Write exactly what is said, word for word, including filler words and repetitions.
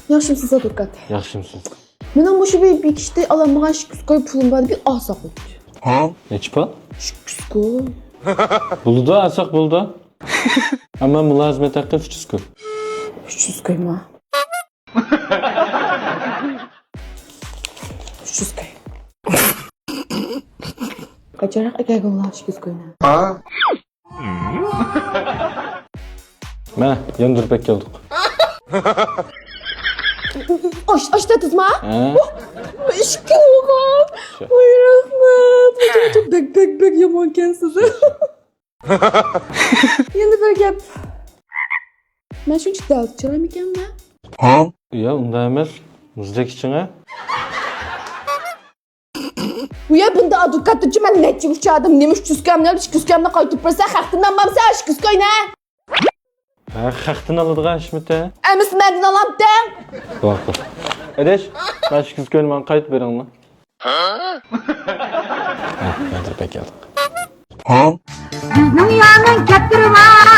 ياخشىمسىز، ئادۋوكات؟ ياخشىمسىز؟ مېنىڭ مۇشۇ بىر بېكىشتە ئالالمىغان ئىككى يۈز كوي پۇلۇم بار، بىر ئالساق بولدى. ھە؟ نەچچە پۇل؟ ئىككى يۈز كوي. بولىدۇ، ئالساق بولىدۇ. ئەمما مۇلازىمەت ھەققى ئۈچ يۈز كوي. ئۈچ يۈز كويما؟ ئۈچ يۈز كوي. قاچانراق ئەكەلگەن ئىككى يۈز كوينى؟ مانا، يەنە بىر پەك كەلدۇق. ئاش، ئاش تاتىزما؟ ھە؟ ئىككى بولغان. ۋاي، رەھمەت. بەك، بەك، بەك يامانكەنسىز. يەنە بىر گەپ. مەن شۇنچە دەلدە چىرايمىكەنمەن؟ ھە؟ يا، ئۇنداق ئەمەس. مۇزدەك ئىچىڭە. ئۇيە، بۇندا ئادۋوكاتتىچۇ مەن نەچچە ئۇچرىدىم. نېمە ئۈچ يۈز كويۇمنى ئېلىپ، ئىككى يۈز كويۇمنى قايتۇرۇپ بەرسە، خەقتىن ئالمامسەن ئىككى يۈز كوينى؟ ھە، خەقتىن ئالىدىغان ئىشمىتى؟ ئەمىسە مەندىن ئالامتىڭ؟ بولدى. ئەدەش، مانا ئىككى يۈز كوينى ماڭا قايتۇرۇپ بېرىڭلار. ھە، مەن بەك يالدىق. بىزنىڭ يارنىڭ كەپتىرى بار.